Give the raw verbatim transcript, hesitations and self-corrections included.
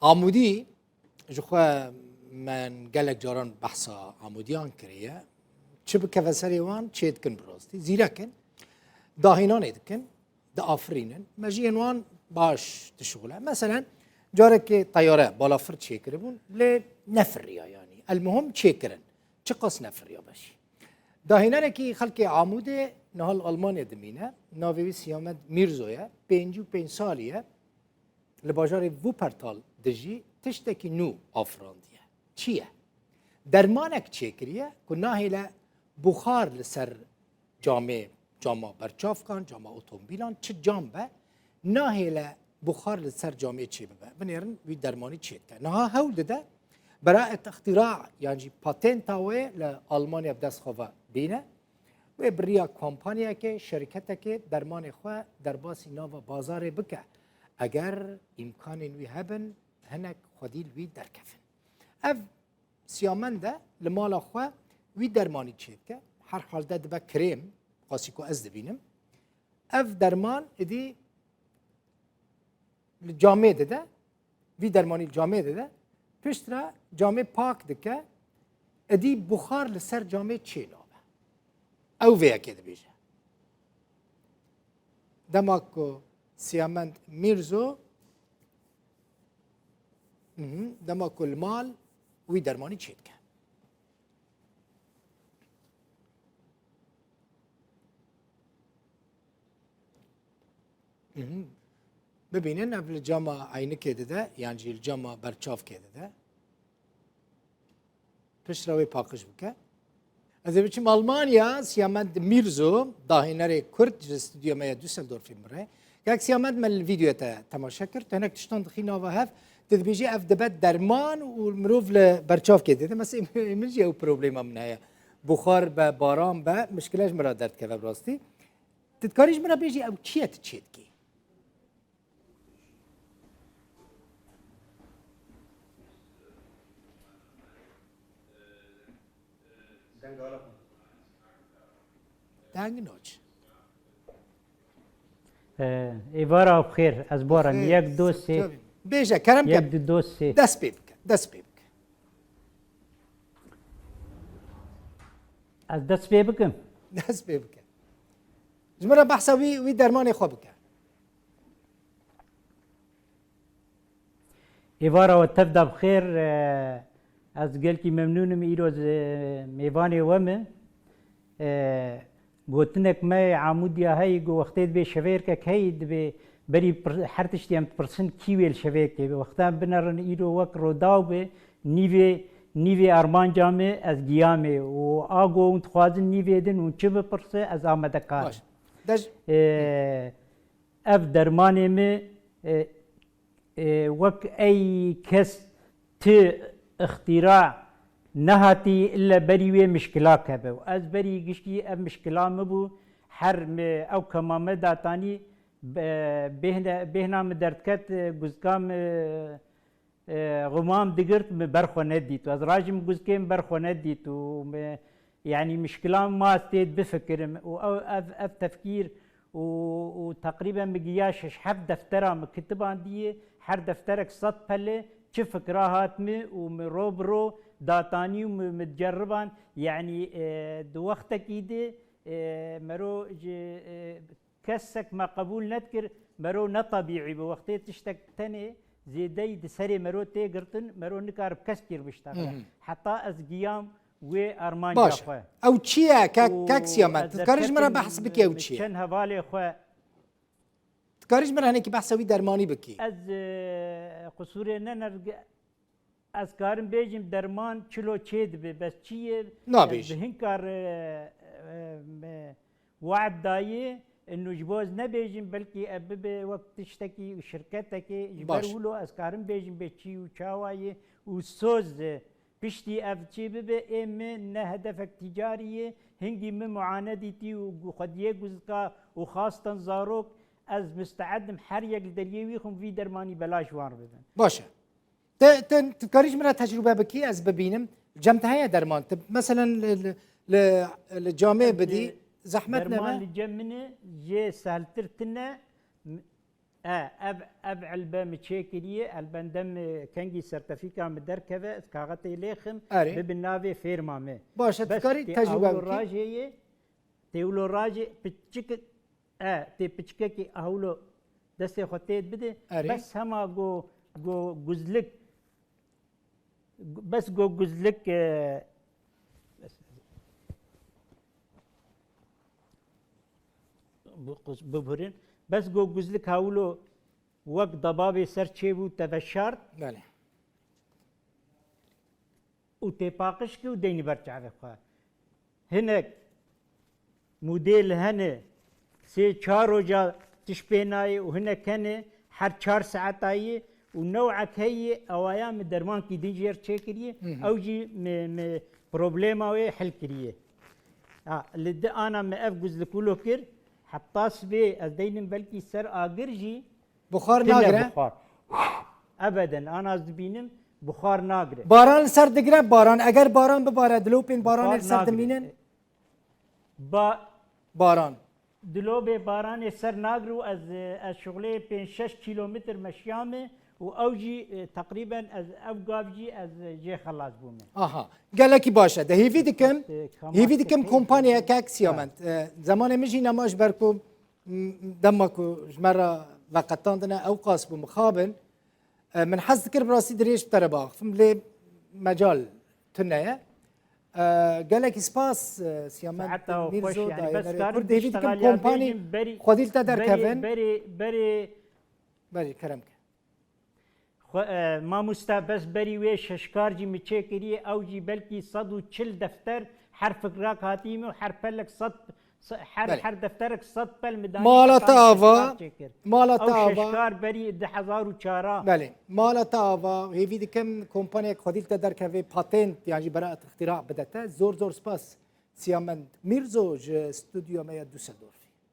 Amûdî, ji xwe me gelek caran behsa amûdiyan kiriye. Çi bikeve serê wan, çê dikin bi rastî. Zîrek in, dahînanê dikin, diafirînin. Me ji yên wan baş dişuxile. Meselen, carekê teyare balafir çêkiribûn, lê nefiriya yanî. Elmuhim çêkirin. Çiqas nefiriya be jî. Dahînanekî xelkê Amûdê niha li Almanya dimîne. Navê wî Siyamed Mîrzo ye. Pêncî û pênc salî ye. Li bajarê Wuppertal dijî, tiştekî nû afirandiye. Çi ye? Dermanek çêkiriye ku nahêle buxar li ser camê, cama berçavkan, cama otomobîlan, çi cam be, nahêle buxar li ser camê çêbibe. Binêrin wî dermanî çêdike. Niha hewl dide beraet îxtîra yan jî patenta wê li Almanya bi dest xwe ve bîne. Wê bi riya kompanyayekê, şeriketekê dermanê xwe derbasî nava bazarê bike. Eger îmkanên wî hebin, hinek xwedî li wî derkevin. Ev Siyamend e, li mala xwe wî dermanî çêdike. Her halde dibe krêm, qasî ku ez dibînim. Ev derman êdî li camê dide, vî dermanî li camê dide. Piştre camê pak dike, êdî buxar li ser camê çênabe. Ew vê yekê dibêje. Dema ku Siyamend Mîrzo, mhm, dema ku li mal wî dermanî çêdike. Mhm. Bibînin, ev li cama eynikê dide, yan jî li cama berçavkê dide. Piştre wê paqij bike. Ez ê biçim Almanya, Siyamend Mîrzo, dahînerê Kurd ji stûdyoya me ya Düsseldorfê min re. Kak Siyamend, me li vîdyoya te temaşe kir, tu hinek tiştan dixî nava hev, tu dibêjî ev dibe derman û mirov li berçavkê dide. Mesela min jî ew problema min heye. Buxar be, baran be, mişkile ji min re derdikeve bi rastî. Tu dikarî ji min re bêjî ew çi ye tu çêdikî? Deng naç. Ee, êvara bi xêr, ez baran. Xêr, yek, du, sê. Tabii. Bêje, kerem ke. Yek, du, du, sê. Dest pê bike, dest pê bike. Ez dest pê bikim? Dest pê bike. Ji min re behsa wî, wî dermanê xwe bike. Êvara we tev da bi xêr. E, ez gelkî memnûn im îro ez, e, mêvanê we me. E, gotinek me yê Amûdiya heyî, ku wextê dibê şevêrkek heyî, dibê berî pir-, her tiştî em dipirsin kî wê li şevêrkê be. Wexta binerin îro wek Rodaw be, nîvê, nîvê armanca me ez giya me û a ku hûn dixwazin nîvê din hûn çi bipirse ez amadekar im. Baş. Dej- E, Ev dermanê me, e, e, wek ey kes ti îxtîra nehatî, ille berî wê mişkila keve. Û ez berî giştî ev mişkila min bû, her me ew kema me datanî, be-, bêhne-, bêhna min derdiket, e, guzka min, e, xumam digirt, min ber xwe nedît. Ez rajim guzkê min ber xwe nedît û min, yanî mişkilan ma ez tê bifikirim û ew, ev, ev tefkîr û, û teqrîben min giya şeş heft deftera min kitiban diyê, her defterek sed pele, çi fikra hat min û min ro bi ro datanî û min, min diceriban, yanî, e, di wextekî de, e, mero ji, e, kesek me qebûl nedikir, mero ne tebîî bû. Wextê tiştek tenê zêdeyî di serê mero tê girtin, mero nikare bi keskî re biştexile. Hı hı. Heta ez giyam wê armanca Baş. xwe. Ew çi ye, kek, Û kek Siyamet? ez Tu dikarî ji min re derketim behs bikî ew çi ye? Çend hevalê xwe. Tu dikarî ji min re hinekî behsa wî dermanî bikî? Ez, e, qusûrê ne nerg-, Ez karim bêjim derman çilo çê dibe, bes çi ye? Nabêjî. Ez bi hin kar, e, e, me we'd dayê, inu ji bo ez nebêjim, belkî ev bibe wek tiştekî û şirketekê, ji ber Baş. wilo ez karim bêjim bê çi û çawa ye û soz, e, piştî ev çê bibe, ê min ne hedefek tîcarî ye, hingî min muane dîtî û gu-, xwediyê guzika û xastan zarok, ez misteed im her yek li deriyê wî xwim vî dermanî belaş wan re bibin. Baş e. Te, te, tu dikarî ji min re tecrûbe bikî, ez bibînim. Cem te heye derman? Tu, meselen, li, li, li, li camê bidî, zehmet nebe? Derman li cem min e, jê sehltir tine. M-, E, ev, ev elbe mi çêkiriye, elbendem, e, kengî sertefîka mi derkeve, ez kaxetê lêxim, Erê. Bibi navê fêrma me. Baş e, tu Bes karî tê tecrûbe awlo bikî? rajê ye, tê wilo rajê piçik, e, tê piçikekî awlo destê xwe têd bide, Erê. Bes hema go, go guzlik, bes go guzlik, e, bibûrin, bes go guzlik hawlo wek debabê ser çêbû te veşart Belê. û têpaqij kir û deynî ber çavê xwe. Hinek model hene sê çar roja tiş pê nayê û hinek hene her çar saeta yê û newek heye ewaya min dermankî din jê re çêkiriye, ew jî mi, mi problema wê hel kiriye. Ha, li di ana min ev guzlik wilo kir, heta sibê ez deynim belkî ser agir jî Buxar tine nagire. Buxar. Ebeden, ana ez dibînim buxar nagire. Baran li ser digire, baran. Eger baran bibare, dilopên baranê Buxar li ser nagire. dimînin. Ba Baran. Dilobê baranê ser nagir û ez, ez şixulê pênc şeş kîlometr meşiyame û ew jî, e, teqrîben ez ev gav jî ez jê xelas bûme. Aha. Gelekî baş e. De hêvî dikim, Bes, e, kama hêvî dikim tepê kompaniyeke dikim. ek Siyament. E, zemanê min jî nema ji ber ku m, dema ku ji me re veqetandine ew qas bû mixabin. E, min hez dikir bi rastî dirêj bi te re biaxifim lê mecal tune ye. E, gelekî spas, e, Siyament Saeta xweş, Mîrzo, yani, bes dayê karim Kurd hêvî pişta dikim xaliya kompanî bêjim, berî- xwedî li te derkevin. Berî, berî, berî, Berî kerem ke. Xwe, e, mamoste, bes berî wê şeşkar jî min çêkiriye, ew jî belkî sed û çil defter, her fikrak hatî min û her pelek sed, se- her, Belê. Her defterek sed pel min danî, Mala heta te min ava, şeşkar çêkir. Mala te Ew ava. Şeşkar berî du hezar û çar a. Belê. Mala te ava, hêvî dikim kompaniyek xwedî li te derkeve, patent yan jî beraet îxtîra bidete. Zor zor spas Siyament Mîrzo ji stûdyoya me ya Düsseldorf.